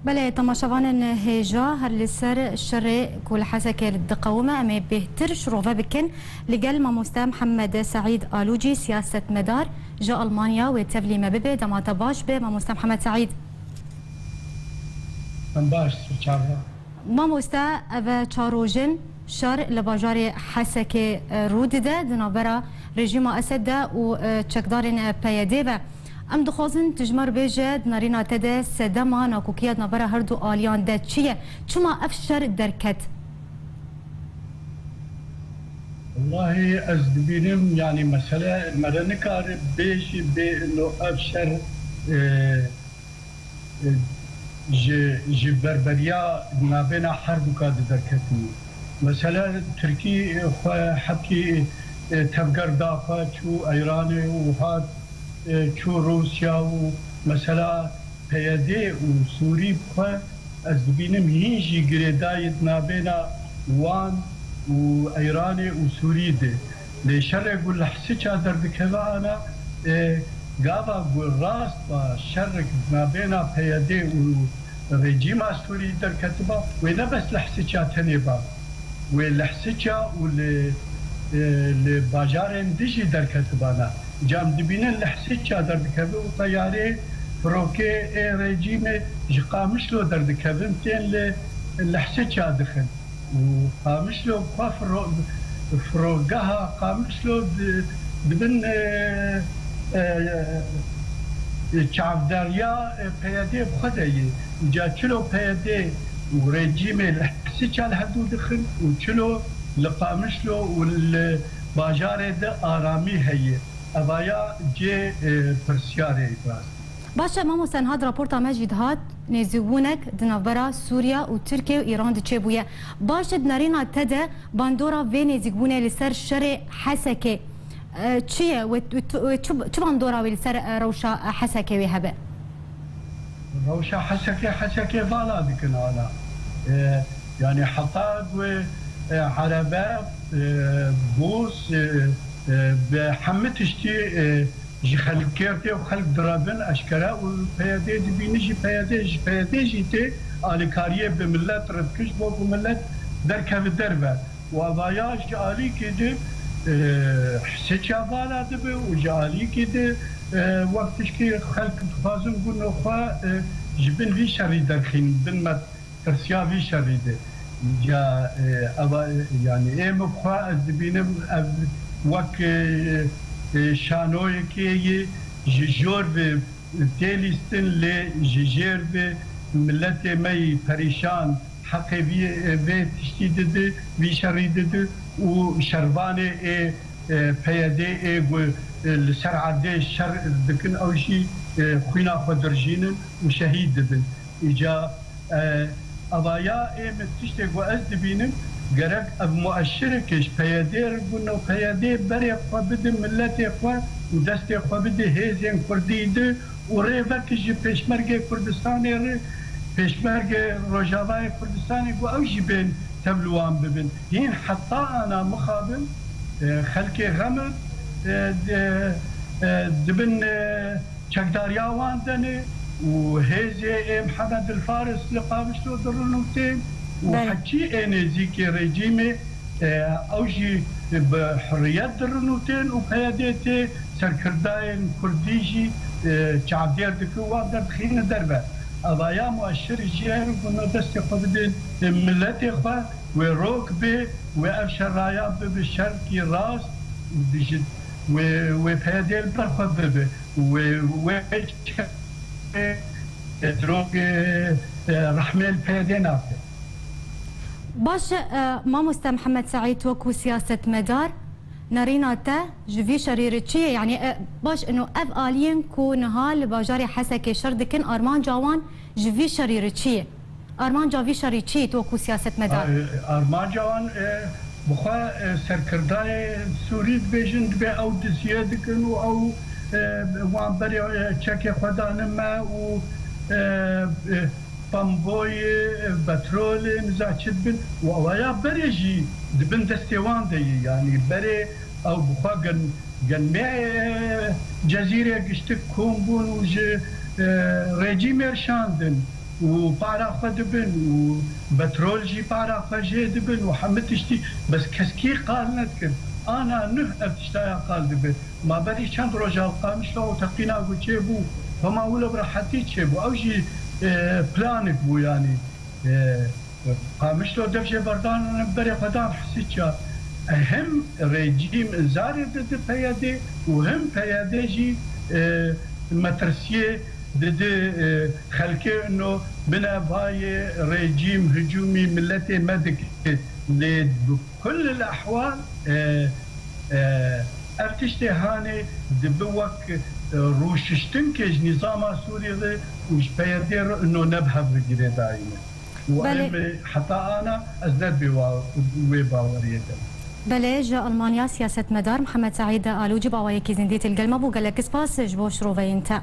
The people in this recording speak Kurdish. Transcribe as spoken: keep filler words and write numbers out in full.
Belê, temaşevanên hêja, her li ser şerê ku li Hesekê diqewime, em ê bêhtir şirove bikin li gel mamoste Mihemed Seîd Alûcî, siyasetmedar ji Almanya, wê tevlî me bibe. Dema te baş be, mamoste Mihemed Seîd. Em baş, çava. Mamoste, ev çar roj in şer li bajarê Hesekê, e, rû dide, di navbera rejîma Esed de û, e, çekdarên, e, P Y D ve. Em dixwazin tu ji me re bêje, di nerîna te de sedema nakokiya di navbera her du aliyan de çi ye? Çima ev şer derket? Wellahî ez dibînim, yanî mesele mere nikare bêjî bê ino ev şer, e, e, ji, ji berberiya navbêna her du ka di derketin. Mesele Tirkî xwe hepkî, e, tevger da xwe çû Îranê û hat, e, çû Rûsya û mesela P Y D û Sûrî bi xwe ez dibînim hîn jî girêdayî di navbêna wan û Îranê û Sûrî de. Lê şerê ku li Hisiça derdikeve ana, e, gava ku rast ba şerek di navbêna P Y D û rejîma Sûrî derketiba, wê ne bes li Hisiça tenê ba. Wê li Hisiça û li, e, li bajarên din jî derketibana. Ca em dibînin li Hisiça derdikeve û teyarê firokê ê rejîmê ji Qamişlo derdikevin, tên li, li Hisiça dixin. Û Qamişlo xwe firo-, firogeha Qamişlo di, dibin, e, e, e, çavdariya, e, P Y D bi xwe de ye. Ca çilo P Y D û rejîmê li Hisiça li hevdû dixin û çilo li Qamişlo û li bajarê de aramî heye. Evaya cê, e, pirsyarê rast. Baş e, mamoste, niha di raporta me jî dihat nêzîkbûnek di navbera Sûriya û Tirkiye û Îran de çêbûye. Baş e, di nerîna te de bandora vê nêzîkbûnê li ser şerê Hesekê, e, çi ye? Wê, wê tu, wê çi, çi bandora wê li ser, e, rewşa, e, Hesekê wê hebe? Rewşa Hesekê, Hesekê vala dikin ana. E, yanî heta ku, e, erebe, e, bûs, e, e, bi hemî tiştî, e, ji xelkê re tê û xelk direbin eşkere û P Y D dibînin jî P Y D, ji P Y D jî tê alîkariyê bi milet re dikin ji bo ku milet derkeve derve. Û evaya ji alîkî di, e, Hisiça vala dibe û ji alîkî di, e, wek tişkî xelk dixwazin gund xwe, e, ji bin vî şerî derxînin, bin met-, tirsiya vî şerî de. Ca, e, eva, yanî ê min xwe ez dibînim ev wek, e, e, şanoyekê yê ji jor ve tê lîstin, lê ji jêr ve miletê me yî perîşan heqê vî, vê tiştî didi, vî şerî didi û şervanê ê, e, P Y D ê ku, e, li ser erdê şer dikin, ew jî, e, xwîna xwe dirjînin û şehîd dibin. Îca, e, evaya ê min tiştê ku ez dibînim, gerek ev mueşireke ji P Y D re bûno, P Y D berê xwe bide miletê xwe û destê xwe bide hêzên Kurdî de û rê veke ji Pêşmergê Kurdistanê re, Pêşmergê Rojavayê Kurdistanê ku ew jî bên tev li wan bibin. Hîn heta ana mixabin, e, xelkê xem e, di, e, dibin, e, çekdariya wan de ne û hêzê ê Mihemed El Faris li Qamişlo dirinûtên û Belê. Heçî ê nêzîkê rejîmê, e, ew jî bi hurriyet dirinûtên û P Y D tê serkirdayên kurdî jî, e, çavdêr dike û wan derdixîne derve. Evaya mueşir jê re ku no destê xwe bidin, e, miletê xwe, wê rok bê, wê ev şeraya bibe şerkî rast û dijit, wê, wê P Y D li ber xwe bibe. Wê, wê çi, e, dirok, e, e, rehmê li P Y D nake. Baş e, e, mamoste Mihemed Seîd, wekû siyasetmedar, nerîna te ji vî şerî re çi ye? Yanî, e, baş ino ev aliyên ku niha li bajarê Hesekê şer dikin, armanca wan ji vî şerî re çi ye? Armanca vî şerî çi ye, tu wekû siyasetmedar? A, e, armanca wan, e, bi xwe, e, serkirdayê Sûrî dibêjin, dibê ew diziye dikin û ew, e, wan berê, e, çekê xwe danin me û, e, e, pemboyê, e, petrolê, niza çi dibin û ewaya berê jî di bin destê wan de ye. Yanî berê ew bi xwe gen-, genmê, e, Cezîrê giştik kom bûn û ji, e, rejîmê re şandin. û para xwe dibin û petrol jî para xwe jê dibin û hemû tiştî, bes keskî qal nedikin. Ana nuh ev tiştaya qal dibin. Ma berî çend roja Qamişlo û teqîna ku çêbû, hema wilo bi rehetî çêbû. Ew jî, e, planik bû, yanî, e, Qamişlo dev jê berdan berê xwe dan Hesîça. E, hem rejîm zarê didi P Y D û hem P Y D jî, e, metirsiyê didi, e, xelkê ino binevayê rejîm hicûmî miletê me dike. Lê bi kul el ehwal, e, e, ev tiştê hanê dibi wek, e, rûşiştinkê ji nîzama Sûrî re û ji P Y D re ino ne bi hev re girêdayî ne. Û Belê. em, e, heta ana ez ne dibê wa-, wê baweriyê de. Belê, ji Almanya siyasetmedar Mihemed Seîd Alûcî bi awayekî zindî tê li gel me bû. Gelek spas ji bo şiroveyên te.